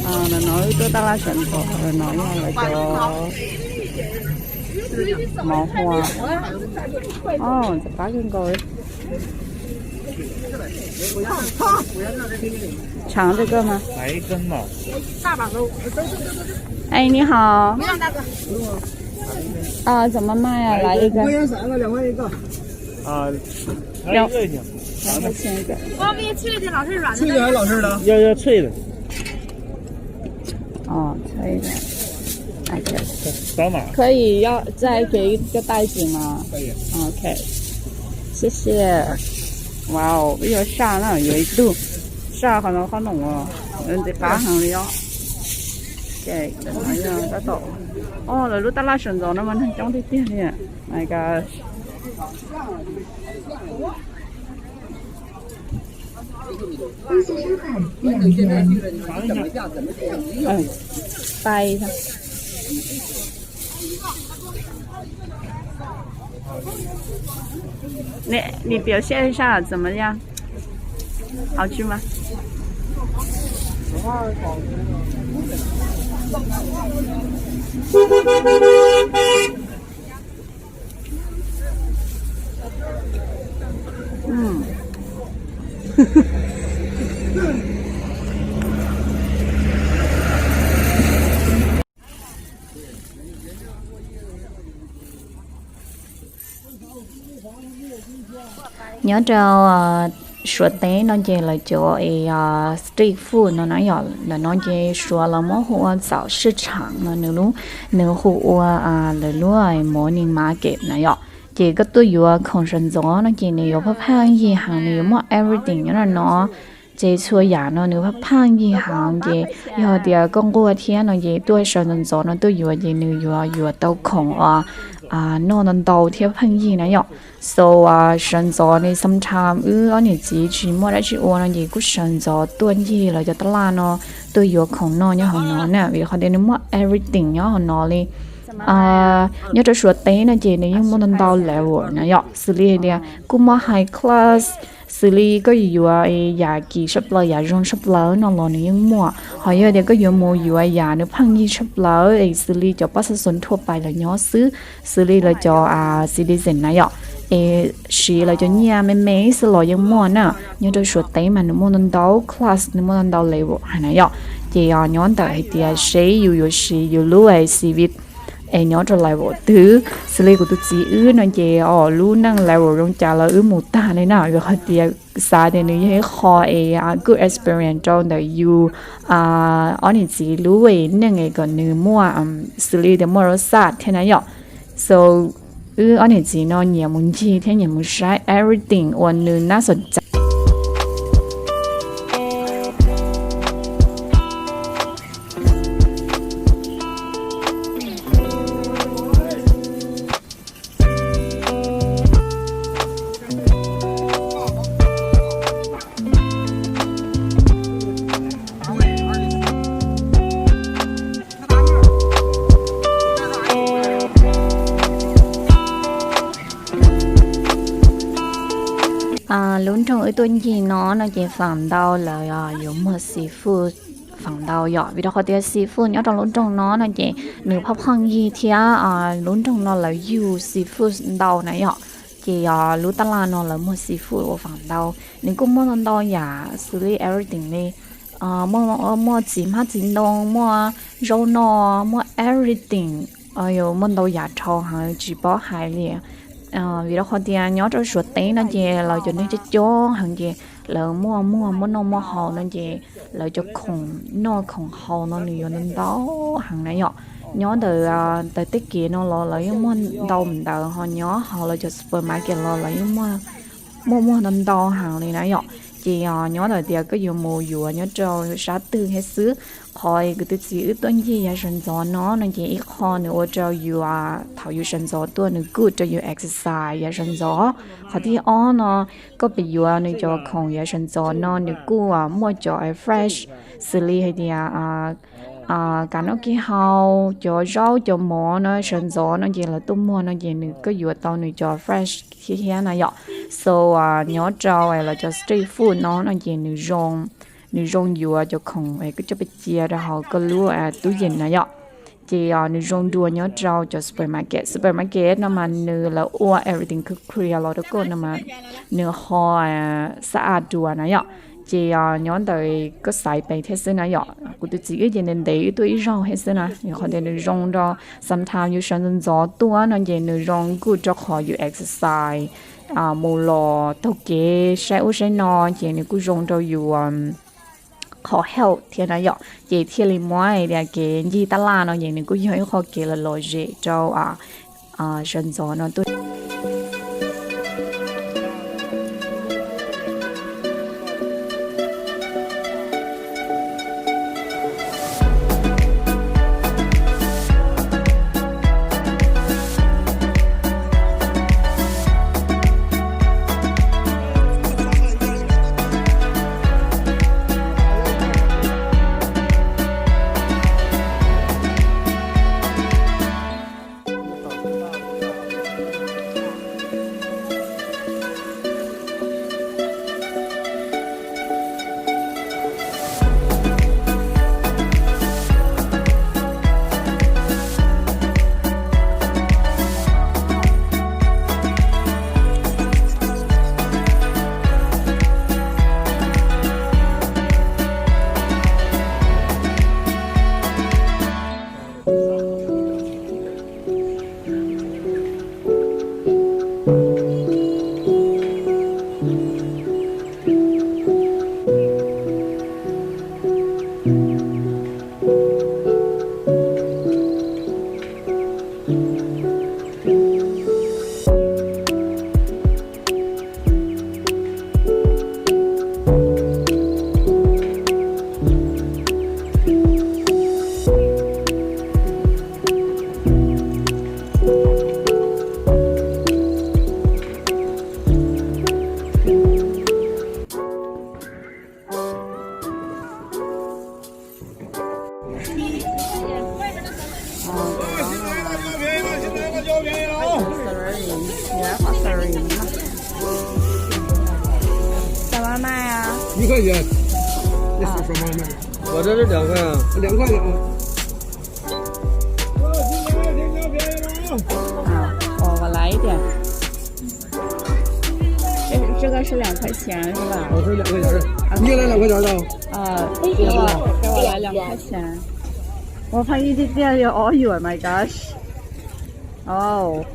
No no wb tuaj taj laj sawv ntxov no yog lawv cov mov hua. Ntxim qab kawg nkaus li. 尝这个吗？ 哎，你好。 啊，怎么卖啊？来一个。 啊，还有一个行。 我给你脆的，老师软的。 脆的还是老式的？ 要要脆的。 哦，可以的。哎，这，扫码。 可以要再给一个袋子吗？可以。 OK，谢谢。 Wow, wb yuav saj na, yuav ib tug saj qhov no qhob noom os, ntxim qab heev li os. Tab tom, o, lawv lub taj laj sawv ntxov no mas neeg coob tiag tiag li. My gosh. 拜一下。 你你表现一下怎么样？好吃吗？ Nyob rau Suav teb no ces lawv cov es street food no na yom, ntawm no ces Suav lawv muab hu ua txaus sij tshav no, nws lub, nws hu ua lawv lub morning market na yom. Ces koj tuaj yuav khoom sawv ntxov no ces nws yuav pheej pheej yig heev, nws yuav muaj everything nyob rau no. Ces txhua yam no nws pheej pheej yig heev ces yog tias koj nquag thiab no ces tuaj sawv ntxov ntxov no tuaj yuav ces nws yuav yuav tau khoom uas noj ntau ntau thiab pheej yig na yom. So sawv ntxov ne sometimes wb ob niam txiv tsis muaj dab tsi ua no ces kuj sawv ntxov tuaj ncig lawv cov taj laj no tuaj yuav khoom noj nyob hauv no na, vim qhov tias nws muaj everything nyob hauv no li. Nyob rau Suav teb no ces nws yeej muaj ntau ntau level na yom, xws li hais tias kuj muaj high class, xws li koj yuav yam kim tshaj plaws yam zoo tshaj plaws no los nws yeej muaj, ho yog tias koj yuav mus yuav yam nws pheej yig tshaj plaws es xws li cov pab xa xos thuaj pais lawv nyob xwb, xws li lawv cov citizen na yom, es siv lawv cov nyiaj me me xwb los yeej muaj na. Nyob rau Suav teb mas nws muaj ntau ntau class, nws muaj ntau ntau level hais na yom. Ces nyob ntawm hais tias seb yus yuav siv yus lub civic es nyob rau level twg, xws li kuv tus txiv wb no ces lub neej level zoo cas los wb mus tag li na, vim qhov tias xav tias nws yog ib qho es good experience rau ntawm yus ob niam txiv lub neej es kom nws muaj, xws li tias muaj rau xaj thiab na yom. So wb ob niam txiv no nyiam mus ncig thiab nyiam mus saib everything uas nws nab xom txav. Lub nroog wb tuaj ncig no no ces feem ntau lawv yuav muag seafood feem ntau yom, vim rau qhov tias seafood nyob rau lub nroog no no ces nws pheej pheej yig thiab lub nroog no lawv yug seafood ntau na yom. Ces lub taj laj no lawv muag seafood ua feem ntau, nws kuj muaj ntau ntau yam xws li everything li, muaj txiv hmab txiv ntoo, muaj zaub noj, muaj everything, muaj ntau yam dhau heev tsis paub hais li. Vim rau qhov tias nyob rau Suav teb no ces lawv cov neeg coob coob heev ces lawv muaj muag muaj noj muaj haus no ces lawv cov khoom noj khoom haus no nws yuav ntau ntau heev na yom. Nyob ntawm ntawm tej kev no los lawv yeej muag ntau ntawd, ho nyob hauv lawv cov supermarket los lawv yeej muaj muaj ntau ntau heev li na yom. Ces nyob ntawm tias koj yuav mus yuav nyob rau sab twg thiab xwb. Qhov kwv tij txiv wb tuaj ncig yav sawv ntxov no no ces ib qho nws ua rau yus thaum yus sawv ntxov tuaj nws good rau yus exercise yav sawv ntxov. Qhov thib ob no koj pem yuav nws cov khoom yav sawv ntxov no nws kuj muaj cov fresh, xws li hais tias kav noj kev haus, cov zaub cov mov no sawv ntxov no ces lawv tuaj muag no ces nws koj yuav tau nws cov fresh thiab thiab na yom. So nyob rau lawv cov street food no no ces nws zoo, nws zoo yuav cov khoom koj coj pes cia rau hauv koj lub tub yees na yom. Ces nws zoo dua nyob rau cov supermarket. Supermarket no mas nws lawv ua everything khwv clear los rau koj no mas nws ho xab a dua na yom. Ces nyob ntawm koj xaiv pes thiab xwb na yom. Kuv tus txiv wb ces ntev ntev wb tuaj ib zaug thiab xwb na, qhov tias nws zoo rau sometimes yus sawv ntxov ntxov tuaj no ces nws zoo good rau qhov yus exercise, mus los taug kev saib ub saib no, ces nws kuj zoo rau yus qhov health thiab na yom. Ces thiaj li muab tias kev ncig tab laj no ces nws kuj yog ib qho kev lom lom zem rau sawv ntxov no tuaj. Xav mas mas 一块钱。我这是两块啊。两块钱啊。我来一点。这这个是两块钱是吧？我是两块钱的，你也来两块钱的。啊，给我给我来两块钱。我怕一点点有哦，my gosh。哦。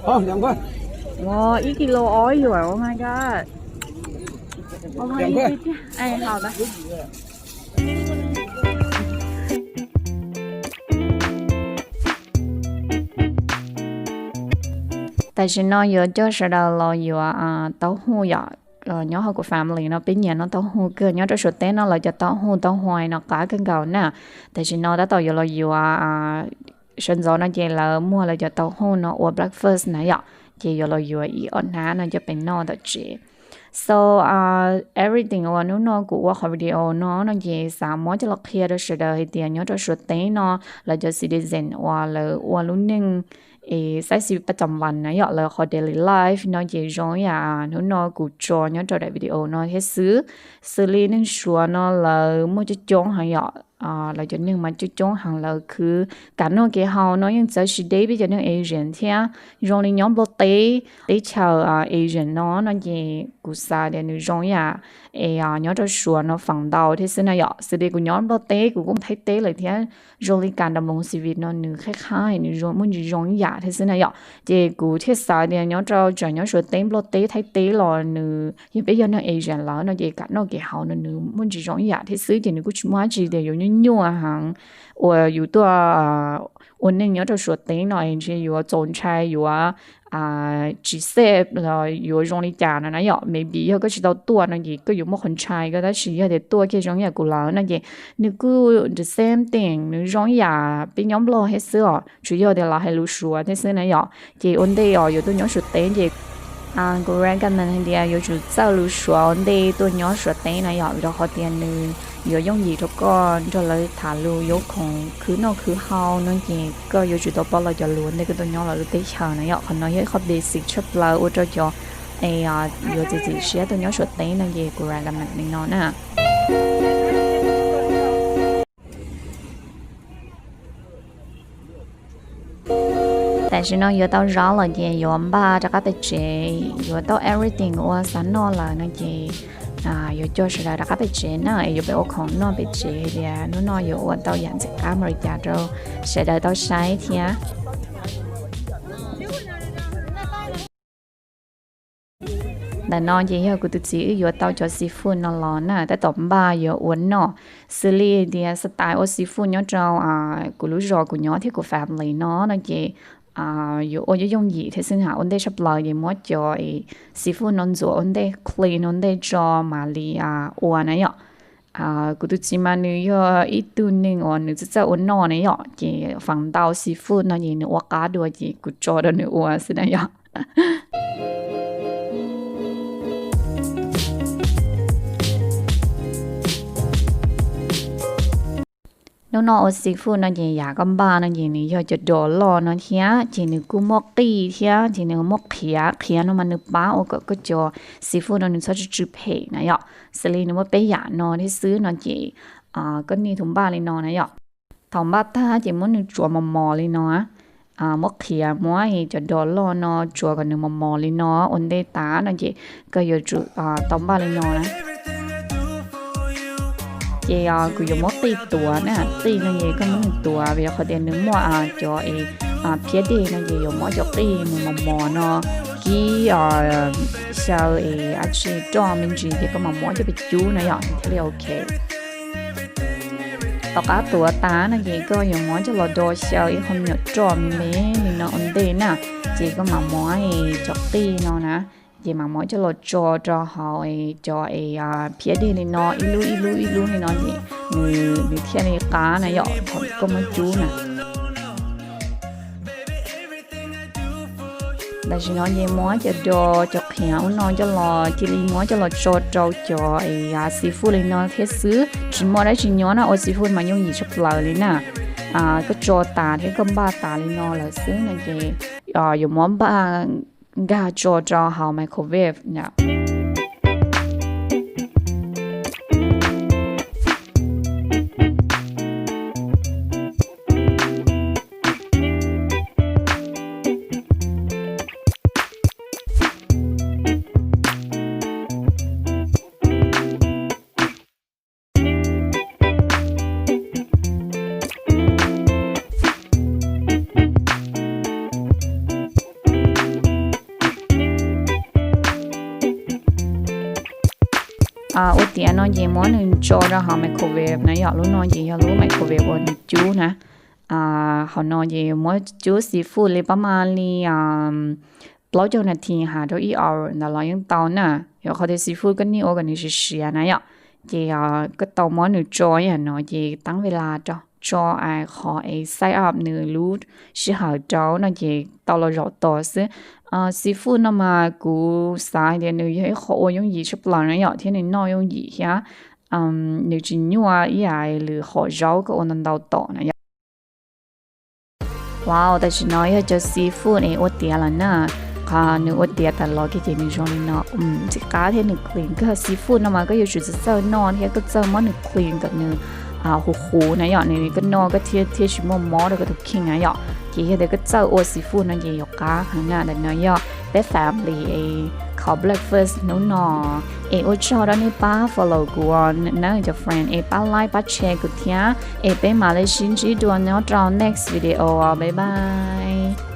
好，两块。哇，一 kilo 哦，oh my god。我怕一点点。哎，好的。 Tam sim no yuav coj sawv daws los yuav taub hub yom. Nyob hauv kuv family no peb nyiam noj taub hub kawg, nyob rau Suav teb no lawv cov taub hub taub hua no qab kawg nkaus na. Tam sim no tab tom yuav los yuav, sawv ntxov no ces lawv muag lawv cov taub hub no ua breakfast na yom, ces yuav los yuav ib ob hnab no coj pem noj tom tsev. So everything uas hnub no kuv ua qhov video no no ces xav muab coj los qhia rau sawv daws hais tias nyob rau Suav teb no lawv cov citizen uas lawv ua lub neej es xaib xis paj cam vas na yom, lawv qhov daily life no ces zoo ib yam hnub no kuv tso nyob rau daim video no thiab xwb. Xws li neeg Suav no lawv muaj coob coob heev yom, lawv cov neeg mas coob coob heev, lawv khwv kev noj kev haus no yeej txawv tsis deb peb cov neeg Asian thiab. Zoo li nyob Nplog teb, teb chaws Asian no no ces kuv xav tias nws zoo ib yam es nyob rau Suav no feem ntau thiab xwb na yom. Xws li kuv nyob Nplog teb kuv kuj Thaib teb lawm thiab, zoo li kev nrog mloog xi vim no nws qab qab nws muaj ntsis zoo ib yam thiab xwb na yom. Ces kuv thiaj xav tias nyob rau tseem nyob Suav teb, Nplog teb, Thaib teb los nws yog peb yog neeg Asian lawm no ces kev noj kev haus no nws muaj ntsis zoo ib yam thiab xwb, ces nws kuj tsis muaj dab tsi tias yuav nyuaj nyuaj heev uas yus tuaj ua neej nyob rau Suav teb no es ntshe yuav txaus ntshai, yuav tsis safe los yuav zoo li cas no na yom. Maybe yog koj tsis tau tuaj no ces koj yuav muaj qhov ntshai koj, tab sis yog tias tuaj kiag zoo ib yam kuv lawm no ces nws kuj the same thing, nws zoo ib yam peb nyob Nplog thiab xwb os, tsuas yog tias lawv hais lus Suav thiab xwb na yom. Ces ua ntej os yuav tuaj nyob Suav teb ces kuv recommend hais tias yuav tsum txawj lus Suav ua ntej tuaj nyob Suav teb na yom, vim rau qhov tias nws yuav yooj yim rau koj nrog lawv tham lus, yuav khoom khwv noj khwv haus no ces koj yuav tsum tau paub lawv cov lus ua ntej koj tuaj nyob lawv lub teb chaws na yom. Qhov no yog ib qho basic tshaj plaws ua rau cov es yuav txiav txim siab tuaj nyob Suav teb no ces kuv recommend li no na. Tam sim no yuav tau zaub lawm ces yuav npaj rov qab pem tsev, yuav tau everything uas xav noj lawm no ces yuav coj sawv daws rov qab pem tsev na, es yuav pem ua khoom noj pem tsev tias hnub no yuav ua tau yam ntxim qab npaum li cas rau sawv daws tau saib thiab. Ntawm no ces yog kuv tus txiv wb yuav tau cov seafood no los na, tab tom npaj yuav ua noj. Xws li tias style ua seafood nyob rau kuv lub zos kuv nyob thiab kuv family no no ces yuav ua yooj yooj yim thiab xwb na, ua ntej tshaj plaws ces muab cov seafood no ntxuav ua ntej, clean ua ntej tso mam li ua na yom. Kuv tus txiv mas nws yog ib tug neeg uas nws txawj txawj ua noj na yom, ces feem ntau seafood no ces nws ua qab dua ces kuv tso rau nws ua xwb na yom. Hnub no ua seafood no ces yam koj npaj no ces nws yog cov dos loj no thiab ces nws kuj muaj qij thiab ces nws muaj qhiav, qhiav no mas nws pab ua kom koj cov seafood no nws txhob tsw tsw phem na yom. Xws li nws muaj peb yam no thiab xwb no ces koj niaj hnub npaj li no na yom. Thaum npaj tag ces muab nws tsuav mos mos li no, muab qhiav muab cov dos loj no tsuav kom nws mos mos li no ua ntej tas no ces koj yuav tsum tau npaj li no na. Ces kuv yuav muab qij tuav na, qij no ces koj muab nws tuav vim qhov tias nws muaj cov phiab dej no ces yuav muab cov qij nws mos mos no kib xyaw es dab tsi roj me ntsis ces koj mam muab coj pem cub na yom thiaj li ok. Tom qab tuav tas no ces koj yuav muab coj los do xyaw ib qho me nyuam roj me me li no ua ntej na, ces koj mam muab cov qij no na, ces mam muab coj los tso rau hauv cov es phiab dej li no ib lub ib lub ib lub li no ces nws thiaj li qab na yom, thaum koj muab cub na. Tam sim no ces muab cov dos cov qhiav ub no coj los cia li muab coj los tso rau cov es seafood li no thiab xwb, tsis muaj dab tsi nyob na, ua seafood mas yooj yim tshaj plaws li na. Koj tso tas thiab koj npaj tas li no lawm xwb no ces yuav muab npaj nkag tso rau hauv microwave na. Ua tiav no ces muab nws tso rau hauv microwave na yom, lub no ces yog lub microwave uas nws cub na. Hauv no ces muab cub seafood li pab maj li plaub caug nas this has rau ib hour ntawd los yeej tau na. Yog qhov tias seafood koj niaj ua kom nws siav siav na yom, ces koj tau muab nws tso ib yam no ces teeb ve las rau tso qhov es side up nws lub sij hawm rau no ces tau los zaum tos xwb. Seafood no mas kuv xav hais tias nws yog ib qho ua yooj yim tshaj plaws na yom, thiab nws noj yooj yim thiab nws tsis nyuaj ib yam lwm hom zaub koj ua ntau ntau tom na yom. Wow, tam sim no yog cov seafood es ua tiav lawm na. Qhov nws ua tiav tas los kiag ces nws zoo li no, ntxim qab thiab nws clean kawg. Seafood no mas koj yuav tsum txawj txawj noj thiab koj txawj muab nws clean kom nws huv huv na yom, nws koj noj koj thiaj thiaj tsis muaj mob rau koj tus kheej na yom. Ces yog tias koj txawj ua seafood no ces yuav qab heev na. Ntawm no yog peb family es kho breakfast hnub no. Es ua tsaug rau nej pab follow kuv na cov friend, es pab like pab share kuv thiab. Es peb mam li sib ntsib dua nyob rau next video, bye bye.